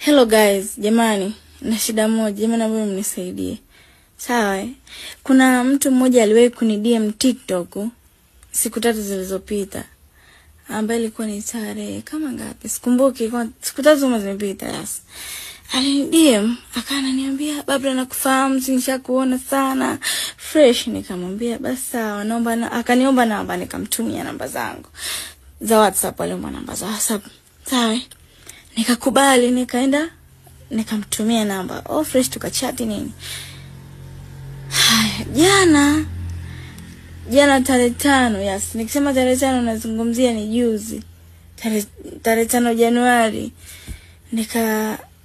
Hello guys, jamani, na shida moja, jamani naomba mnisaidie. Sawa eh? Kuna mtu mmoja aliwahi kuni DM TikTok siku tatu zilizopita, ambaye ilikuwa ni tarehe kama ngapi? Sikumbuki, kwa siku tatu zimepita. Yes. Alini DM akananiambia, "Babla nakufahamu, nishakuona sana." Fresh nikamwambia basi sawa, naomba na, akaniomba namba, nikamtumia namba zangu za WhatsApp, aliomba namba za WhatsApp. Sawa. Nikakubali, nikaenda nikamtumia namba. Oh, fresh tukachati nini. Haya, jana tarehe 5, yes. Nikisema tarehe 5 nazungumzia ni juzi. Tarehe 5 Januari.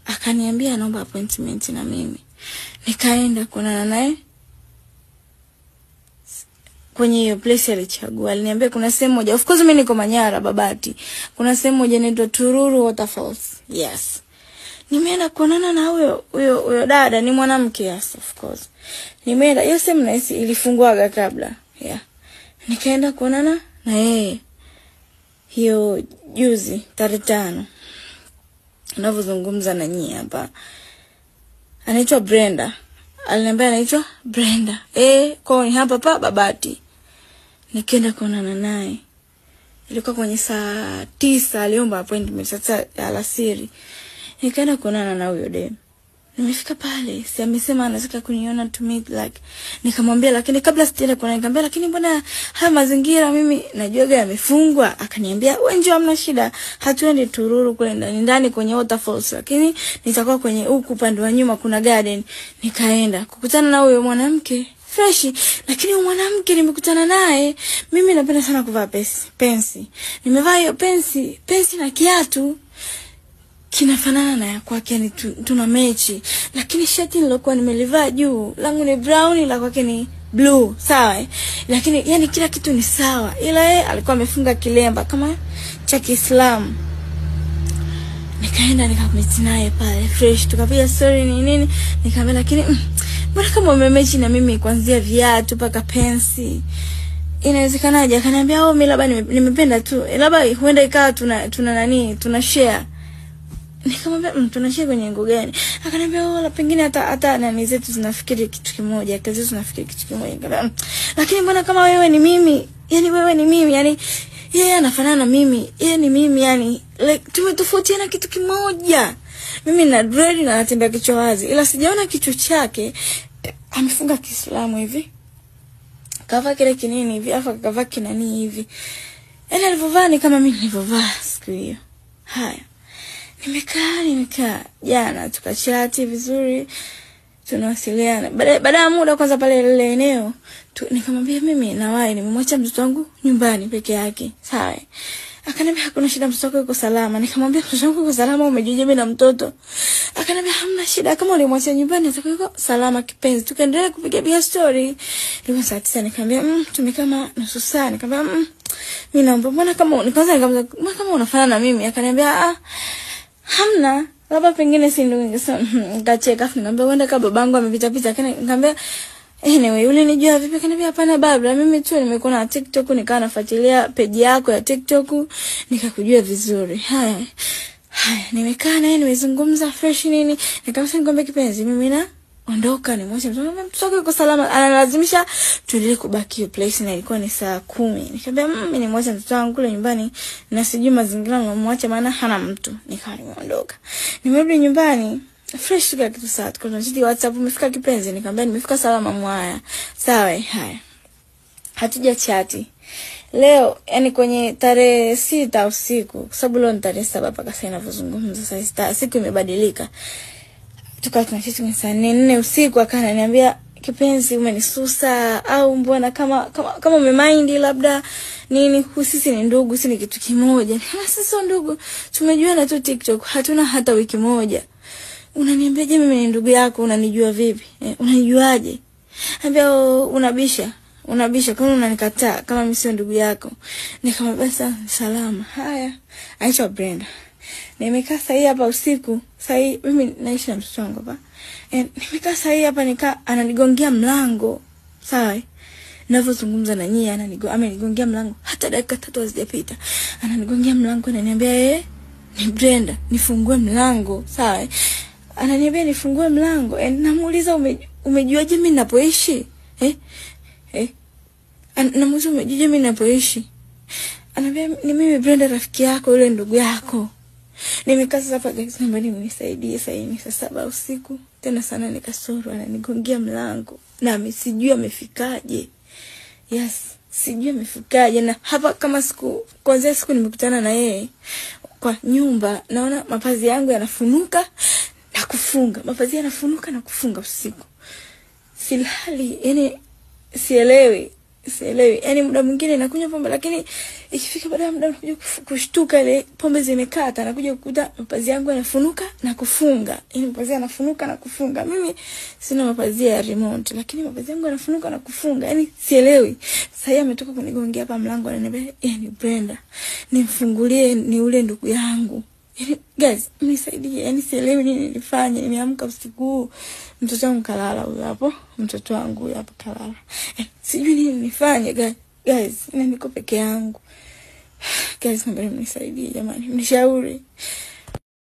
Akaniambia naomba appointment na mimi. Nikaenda kuonana naye kwenye hiyo place alichagua. Aliniambia kuna sehemu moja. Of course mimi niko Manyara Babati. Kuna sehemu moja inaitwa Tururu Waterfalls. Yes. Nimeenda kuonana na huyo dada, ni mwanamke, yes of course. Nimeenda hiyo sehemu na ilifungwaga kabla. Yeah. Nikaenda kuonana na yeye hiyo juzi tarehe 5. Ninavyozungumza na nyinyi hapa. Anaitwa Brenda. Aliniambia anaitwa Brenda. Kwa ni hapa pa Babati. Nikaenda kuonana naye. Ilikuwa kwenye saa 9, aliomba appointment saa alasiri. Nikaenda kuonana na huyo dem. Nimefika pale, si amesema anataka kuniona to meet like. Nikamwambia lakini kabla sijaenda kuonana nikamwambia lakini mbona haya mazingira mimi najuaga yamefungwa. Akaniambia wewe njoo, hamna shida. Hatuendi Tururu kule ndani ndani kwenye waterfalls, lakini nitakuwa kwenye huku upande wa nyuma kuna garden. Nikaenda kukutana na huyo mwanamke fresh, lakini huyo mwanamke nimekutana naye, mimi napenda sana kuvaa pensi. Nimevaa hiyo pensi na kiatu kinafanana na ya kwake, yani tuna mechi, lakini shati nilokuwa nimelivaa juu langu ni brown, la kwake ni blue, sawa eh? Lakini yani kila kitu ni sawa, ila yeye alikuwa amefunga kilemba kama cha Kiislamu. Nikaenda nikammeet naye pale fresh, tukapiga story ni nini, nikamwambia lakini mbona kama umemechi na mimi kuanzia viatu mpaka pensi, inawezekanaje? Akaniambia oh, mimi labda nimependa tu, labda huenda ikawa tuna nani, tuna share. Nikamwambia tunashare kwenye ngo gani? Akaniambia wala pengine hata nani zetu zinafikiri kitu kimoja, kazi zetu zinafikiri kitu kimoja. Nikamwambia lakini mbona kama wewe ni mimi? Yani wewe ni mimi, yani yeye anafanana na mimi, yeye ni mimi, yani like tumetofautiana kitu kimoja. Mimi na dread na natembea kichwa wazi, ila sijaona kichwa chake amefunga Kiislamu hivi. Kavaa kile kinini hivi, afa kavaa kinani hivi. Yani alivyovaa ni kama mimi nilivyovaa siku hiyo. Haya. Nimekaa jana tukachati vizuri, tunawasiliana. Baada ya muda kwanza pale lile eneo, nikamwambia mimi nawahi, nimemwacha mtoto wangu nyumbani peke yake. Sawa. Akaniambia hakuna shida, mtoto wako yuko salama. Nikamwambia mtoto wangu yuko salama, umejuaje mimi na mtoto? Akaniambia hamna shida, kama ulimwacha nyumbani atakuwa yuko salama kipenzi. Tukaendelea kupiga bia story. Ilikuwa saa 9, nikamwambia tumekama nusu saa. Nikamwambia mimi naomba, mbona kama nikamwambia kama unafanana na mimi? Akaniambia hamna, labda pengine si ndugu. Ningesema nikacheka, afu nikamwambia huenda kama babangu amepita pita. Nikamwambia anyway, ulinijua vipi? Akaniambia hapana baba, mimi tu nimekuwa na TikTok, nikawa nafuatilia page yako ya TikTok, nikakujua vizuri. Haya. Haya, nimekaa naye nimezungumza fresh nini. Nikamwambia nikamwambia kipenzi, mimi na ondoka, nimwache mtoto, mtoto yuko salama. Analazimisha tuendelee kubaki hiyo place, na ilikuwa ni saa 10. Nikamwambia mimi nimwache mtoto wangu kule nyumbani na sijui mazingira nimemwacha maana hana mtu. Nikawa nimeondoka. Nimerudi nyumbani fresh kila kitu sawa. Tunachati WhatsApp, umefika kipenzi? Nikamwambia nimefika salama mwaya. Sawa, haya. Hatuja chati. Leo yani kwenye tarehe 6 usiku, kwa sababu leo ni tarehe 7 mpaka sasa ninavyozungumza, sasa siku imebadilika. Tukawa tunachati kwenye saa 4 usiku, akaniambia kipenzi umenisusa au mbona kama umemind labda nini, sisi ni ndugu, sisi ni kitu kimoja. Kama sisi ndugu, tumejuana tu TikTok, hatuna hata wiki moja. Unaniambiaje mimi ni ndugu yako? Unanijua vipi? Unanijuaje? Ambia unabisha kama unanikataa kama mimi sio ndugu yako. Nikamwambia salama. Haya, aitwa Brenda. Nimekaa sasa hapa usiku, sasa mimi naishi na mtoto wangu hapa. Nimekaa sasa hapa nikaa ananigongea mlango. Sawa? Ninavyozungumza na nyinyi amenigongia mlango, hata dakika 3 hazijapita. Ananigongea mlango ananiambia ni Brenda, nifungue mlango. Sawa, ananiambia nifungue mlango. Namuuliza umejuaje mimi ninapoishi? Namuuliza umejuaje mimi ninapoishi? Ananiambia ni mimi Brenda, rafiki yako, yule ndugu yako. Nimekaa sasa hapa guys, naomba mnisaidie. Sasa ni saa 7 usiku tena sana, nikasoro ananigongia mlango na sijui amefikaje. Yes, sijui amefikaje. Na hapa kama siku kuanzia siku nimekutana na yeye kwa nyumba, naona mapazia yangu yanafunuka na kufunga, mapazia yanafunuka na kufunga usiku. Silali, yani sielewi. Yani muda mwingine nakunywa pombe, lakini ikifika baada ya muda nakuja kushtuka ile pombe zimekata, nakuja kukuta mapazia yangu yanafunuka na kufunga. Yani mapazia yanafunuka na kufunga. Mimi sina mapazia ya remote, lakini mapazia yangu yanafunuka na kufunga. Yani sielewi. Sasa yeye ametoka kunigongea hapa mlango, ananiambia yani Brenda, nimfungulie ni ule ndugu yangu. Yani guys, mnisaidie. Yani sielewi nini nilifanye. Nimeamka usiku, mtoto wangu kalala huyo hapo, mtoto wangu huyo hapo kalala. Sijui nini nifanye guys, na niko peke yangu. Guys, naomba mnisaidie jamani, mnishauri.